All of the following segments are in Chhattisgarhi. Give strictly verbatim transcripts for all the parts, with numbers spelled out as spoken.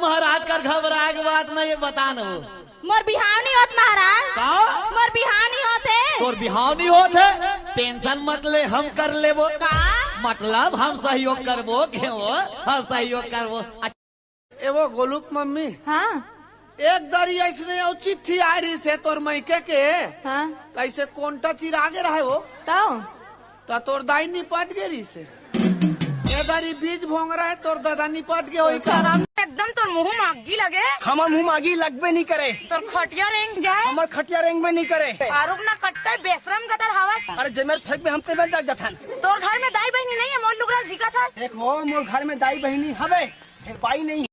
महाराज कर घबराए के बात नहीं, बता न वो। मोर बिहाव नहीं होत महाराज। का? मोर बिहाव नहीं होत हे। तोर बिहाव नहीं होत हे? टेंशन मत ले, हम कर लेबो। का? मतलब हम सहयोग करबो, घेवो, हम सहयोग करबो। ए वो गोलू के मम्मी। हाँ। एक दरी अइसने अउ चिट्ठी आय रहिस हे तोर मइके के। हाँ। त अइसे कोंटा चिरा गे रहे वो। तउ? त तोर दाई निपट गे रहिस हे। ए दरी बीज भोंगरा हे, तोर ददा निपट गे होही। एकदम तोर मुंह म आगी लगे। हमर मुंह म आगी लगबे नहीं करे। तोर खटिया रेंग जाए। हमर खटिया रेंगबे नहीं करे। आरुग ना कट्टे बेशरम गदर हवस। अरे जेमेर फेंकबे हम तेमेर जाग जाथन। तोर घर में दाई बहिनी नहीं हे, मोर लुगरा झिकत हस। देख वो, मोर घर में दाई बहिनी हवे, फेर बाई नहीं।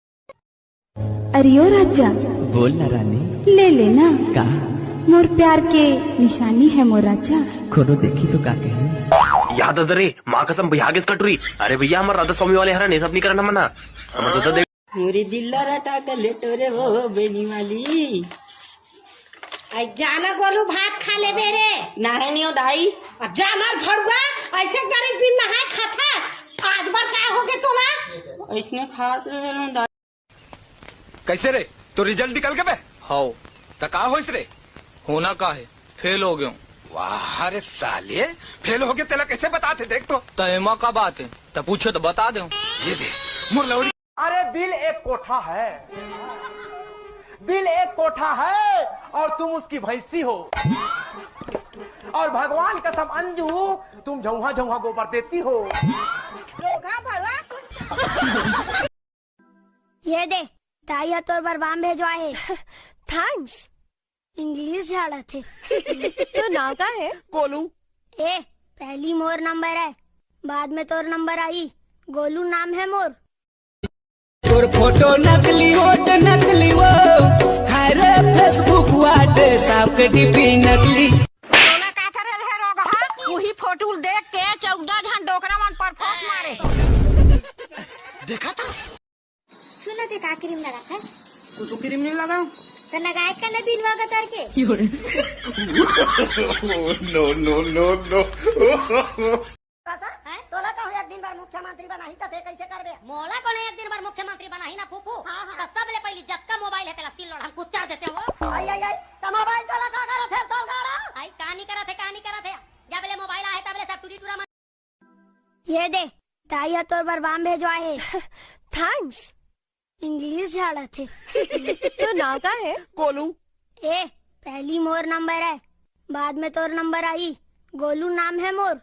अरे ओ राजा। बोल ना रानी। ले ले ना। का? मोर प्यार के निशानी हे मोर राजा। कोनो देखी तो का कही? याद अदरे, माँ कसम, भैया आगे से कटुरी। अरे भैया, हमर राधा स्वामी वाले हरन, ये सब नहीं करना मना। हमर दादा देख। मोरे दिल ला रटा के लेटो रे वो बेनी वाली। आई जाना गोलू, भात खा ले बेरे। नहाए नहीं हो दाई। आ जाना भड़ुआ, अइसे करे बिन नहाए खाता। आज बार का होगे तोला? अइसने खात रहे दाई। कइसे रे, तोर रिजल्ट निकल गे बे? हव। त का होइस रे? होना का हे, फेल हो गेंव। वाह रे साले, फेल होगे तेला कइसे बतात हे, देख तो। त एमा का बात हे, त पूछे त बता देंव। ये दे, मोर लौड़ी। अरे दिल एक कोठा है, दिल एक कोठा है और तुम उसकी भैंसी हो। और भगवान कसम अंजू, तुम झौहा झौहा गोबर देती हो। रोगहा भरवा। ये दे, दाई ह तोर बर बाम भेजवाए हे। थैंक्स। इंग्लिश झाड़त हे। तोर नाव का हे? गोलू। ए, पहली मोर नंबर हे, बाद में तोर नंबर आही। गोलू नाम हे मोर। तोर फोटो नकली, ओट नकली वो, हाय रे Facebook, WhatsApp के डीपी नकली। तोला का करे हे रोगहा? उही फोटो ल देख के चौदह झन डोकरा मन परफोस मारे। देखा तो। सुन ना, ते का क्रीम लगाथस? कुछु क्रीम नहीं लगाओ। त लगाए का ना बिनवा गतर के? No, no, no, no। हैं? तोला कहूँ एक दिन बर मुख्यमंत्री बनाही त ते कइसे करबे? मोला कोनो एक दिन बर मुख्यमंत्री बनाही ना फूफू। हाँ, हाँ। त सबले पहिली जतका मोबाइल हे तेला सिल लोढ़ा म कुचर देतेंव। आई, आई, आई, त मोबाइल तोला का करत हे, तोल गाड़ा? आई, का नहीं करत हे, का नहीं करत हे? जब ले मोबाइल आहे तब ले सब टूरी टूरा मन। ये दे, दाई ह तोर बर बाम भेजवाए हे। थैंक्स। इंग्लिश झाड़त हे। तोर नाव का हे? गोलू। ए, पहली मोर नंबर हे, बाद में तोर नंबर आही। गोलू नाम हे मोर।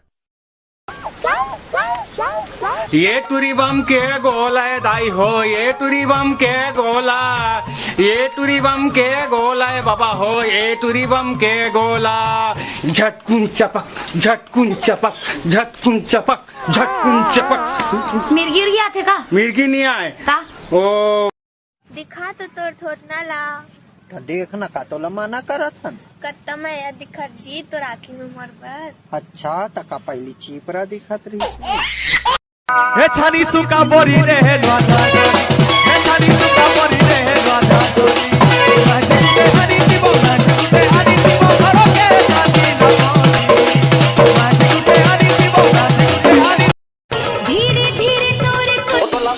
ये टूरी बम के गोला हे दाई हो, ये टूरी बम के गोला, ये टूरी बम के गोला हे बाबा हो, ये टूरी बम के गोला। झटकुन चपक, झटकुन चपक, झटकुन चपक, झटकुन चपक। मिर्गी उर्गी आथे का? मिर्गी नहीं आए। का? ओ। दिखा तो तोर थोथना ला। त देख ना, का तोला मना करत हन? कत्ता मया दिखत जी तोर आँखी में मोर बर। अच्छा, त का पहिली चीपरा दिखत रहिस? हे छानी सुका बोरी रे, हे ला ला ला। हे छानी सुका बोरी रे, हे ला ला ला। धीरे धीरे तोर को तोला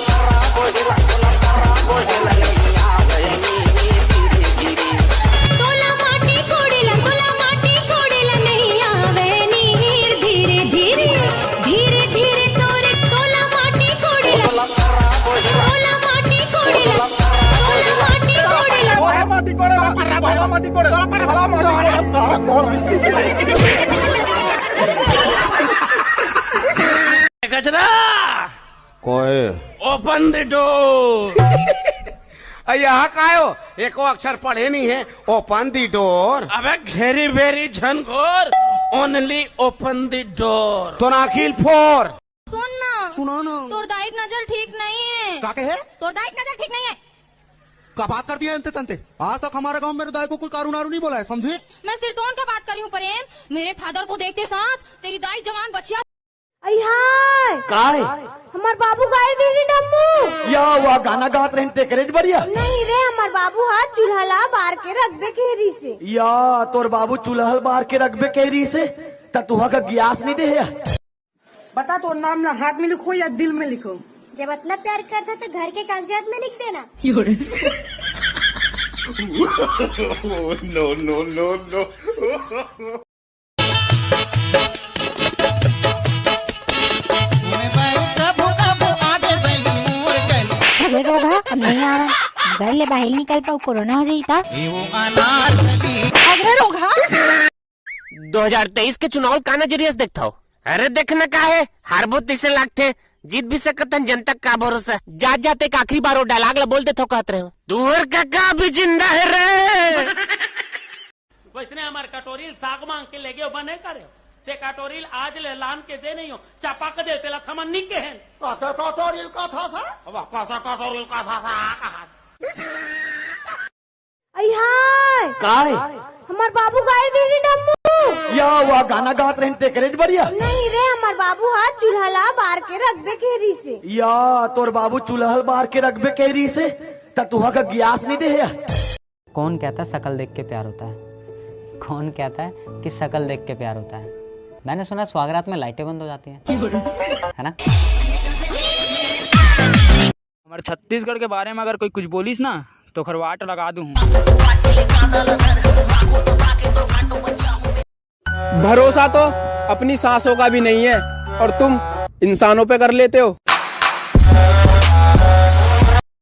माटी कोड़ेला, तोला माटी कोड़ेला नहीं आवे नीर। धीरे धीरे, धीरे धीरे तोर तोला माटी कोड़ेला, तोला माटी कोड़ेला, तोला माटी कोड़ेला। ओहे माटी कोड़ेला, पर्रा भला माटी कोड़ेला, पर्रा भला माटी कोड़ेला। गजरा। कोई? Open the door। अ, यहाँ का हो? एको अक्षर पढ़े नहीं हे। Open the door। अबे घेरी बेरी झन घोर, only open the door। तो नाखिल फोर। सुन ना। सुना ना। तोर दाई के नजर ठीक नहीं हे। का कहे? तोर दाई के नजर ठीक नहीं हे। का बात करती है अंते तंते? आज तक हमारे गांव में मेरे दाई को कोई कारू नारू नहीं बोला है, समझी? मैं सिरतोन का बात कर रही हूँ प्रेम। मेरे फादर को देखते साथ तेरी दाई जवान बचिया। अई हाय! काय? हमर बाबू गाय देली डम्मू। या, वा गाना गात रहिन तेकरेच बढ़िया। नहीं रे, हमर बाबू हा चूल्हा ला बार के रखबे कहे रहिसे। या, तोर बाबू चूल्हा ला बार के रखबे कहे रहिसे, त तुहा का गियास नहीं दे हे? बता, तोर नाम ला हाथ में लिखो या दिल में लिखो? जब अतना प्यार करथस त घर के कागजात में लिख देना। No, no, no, no. अरे रोगहा, अब नहीं आवा। घर ले बाहिर निकल पाऊ, कोरोना हो जाई त। दो हजार तेईस के चुनाव ल का नजरिया से देखथव? अरे देखना का हे, हारबो तइसे लागथे, जीत भी सकत हन, जनता का भरोसा। जात जात एक आखिरी बार वो डायलॉग ला बोल देथव कहत रहेंव, तुंहर कका अभी जिंदा हे रे। वइसने हमर कटोरी ल साग मांग के लेगे, बने करे। ते कटोरी ल आज ले लान के दे नइ हो, चपक दे, तेला थमन नी केहेन। कते कटोरी ल कथस? अब कते कटोरी ल कथस, आ कहा। अई हाय, काय? हमर बाबू गाय गिरी डम्मू। या वा गाना गात रहिन तेकरेच बढ़िया। नहीं रे, हमर बाबू हा चूल्हा ला बार के रखबे कहे रिहिसे। या तोर बाबू चूल्हा ल बार के रखबे कहे रिहिसे, त तुहा का गियास नहीं दे हे? कौन कहता है शकल देख के प्यार होता है? कौन कहता है कि शकल देख के प्यार होता है? मैंने सुना है स्वागरात में लाइटें बंद हो जाती हैं, है ना? हमारे छत्तीसगढ़ के बारे में अगर कोई कुछ बोलिस ना, तो खरवाट लगा दूं। भरोसा तो अपनी सांसों का भी नहीं है और तुम इंसानों पे कर लेते हो।